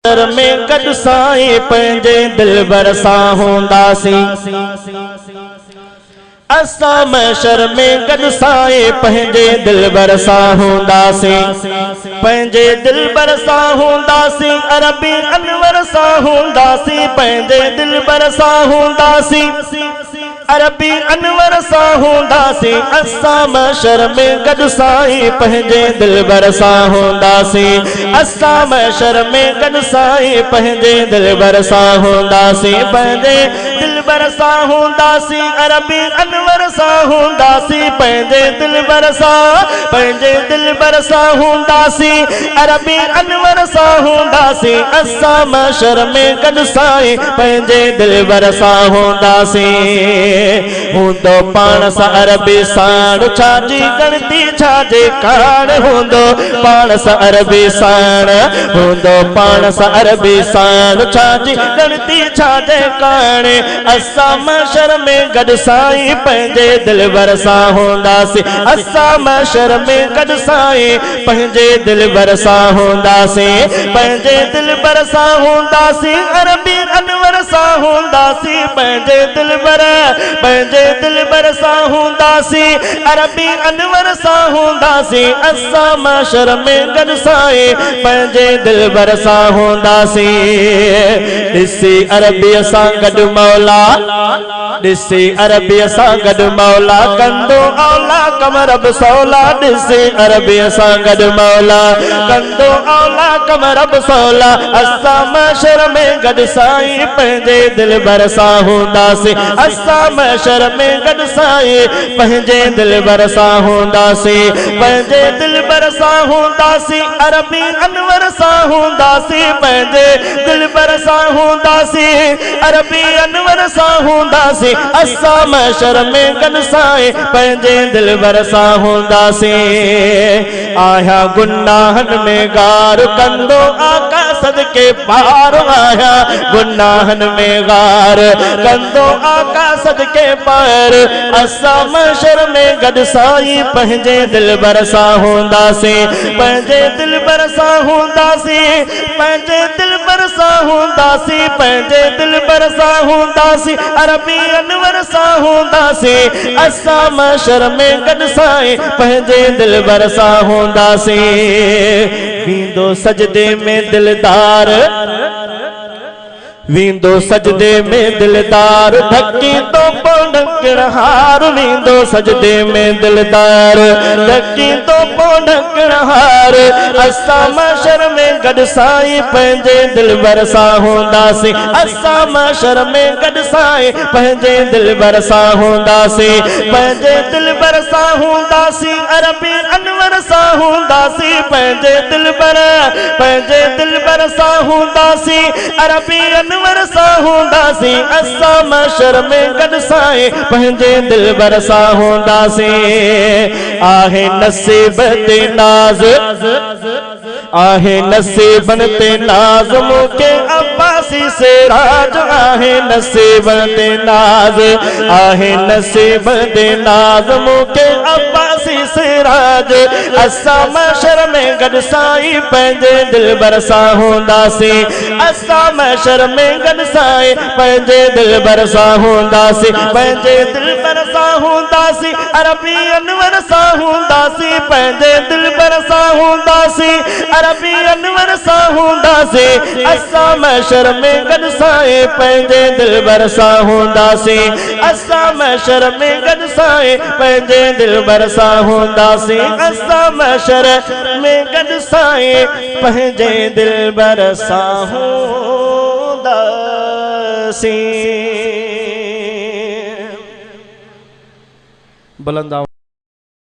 محشر ۾ گڏ سائين پنهنجي دلبر سان هونداسين. اسان محشر ۾ گڏ سائين پنهنجي دلبر سان هونداسين. پنهنجي دلبر سان هونداسين، عربي انور سان هونداسين. پنهنجي دلبر سان هونداسين، عربي انور سان هونداسين. اسان محشر ۾ گڏ سائين پنهنجي دلبر سان هونداسين. اسان محشر ۾ گڏ سائين پنهنجي دلبر سان هونداسين. پنهنجي دلبر سان هونداسين، عربي انور سان هونداسين. پنهنجي دلبر سان، پنهنجي دلبر سان هونداسين، عربي انور سان هونداسين. اسان محشر ۾ گڏ سائين پنهنجي دلبر سان هونداسين. هوندو پاڻ سان عربي ساڻ، ڇا جي ڳڻتي ڇا جي ڪاڻ. هوندو پاڻ سان عربي ساڻ، هوندو پاڻ سان عربي ساڻ، ڇا جي ڳڻتي ڇا جي ڪاڻ. اسان محشر ۾ گڏ سائين پنهنجي دلبر سان هونداسين. اسان محشر ۾ گڏ سائين پنهنجي دلبر سان هونداسين. پنهنجي دلبر سان هونداسين، عربي انور سان هونداسين. پنهنجي دلبر، پنهنجي دلبر سان هونداسين، عربي انور سان هونداسين. اسان محشر ۾ گڏ سائين پنهنجي دلبر سان هونداسين. ڏسي عربيءَ سان گڏ مولا، ڏسي عربيءَ سان گڏ مولا، ڪندو اولا ڪم رب سولا. ڏسي عربيءَ سان گڏ مولا، ڪندو اولا ڪم رب سولا. اسان محشر ۾ گڏ سائين پنهنجي دلبر سان هونداسين. اسان محشر ۾ گڏ سائين پنهنجي دلبر سان هونداسين. پنهنجي دلبر سان هونداسين، عربي انور سان هونداسين. پنهنجي دلبر سان هونداسين، عربي انور سان هونداسين. اسان محشر ۾ گڏ سائين پنهنجي دلبر سان هونداسين. آهيان گناهن ۾ گار، ڪندو آقا صدقي پار. آهيان گناهن ۾ گار، ڪندو آقا صدقي پار. اسان محشر ۾ گڏ سائين پنهنجي دلبر سان هونداسين. پنهنجي دلبر سان هونداسين، پنهنجي دلبر سان هونداسين. پنهنجي دلبر سان هونداسين، عربي انور سان هونداسين. اسان محشر ۾ گڏ سائين پنهنجي دلبر سان هونداسين. ويندو سجدي ۾ دلدار، ويندو سجدي ۾ دلدار، ڍڪيندو پوءِ ڍڪڻ هار. ويندو سجدي ۾ دلدار، ڍڪيندو پوءِ ڍڪڻ هار. اسان محشر ۾ گڏ سائين پنهنجي دلبر سان هونداسين. اسان محشر ۾ گڏ سائين پنهنجي دلبر سان هونداسين. پنهنجي دلبر سان هونداسين، عربي انور سان هونداسين. پنهنجي دلبر، پنهنجي دلبر سان هونداسين، عربي انور سان هونداسين. اسان محشر ۾ گڏ سائين پنهنجي دلبر سان هونداسين. آهي نصيب تي ناز، آهي نصيبن تي ناز، مون کي عباسي سراج. آهي نصيبن تي ناز، آهي نصيب تي ناز، مون کي عباسي سراج. اسان محشر ۾ گڏ سائين پنهنجي دلبر سان هونداسين. اسان محشر ۾ گڏ سائين پنهنجي دلبر سان هونداسين. پنهنجي دلبر سان هونداسين، عربي انور سان هونداسين. پنهنجي دلبر سان هونداسين، عربي انور سان هونداسين. اسان محشر ۾ گڏ سائين پنهنجي دلبر سان هونداسين. اسان محشر ۾ گڏ سائين پنهنجي دلبر سان هونداسين. اسان محشر ۾ گڏ سائين پنهنجي دلبر سان هونداسين. بلند آواز.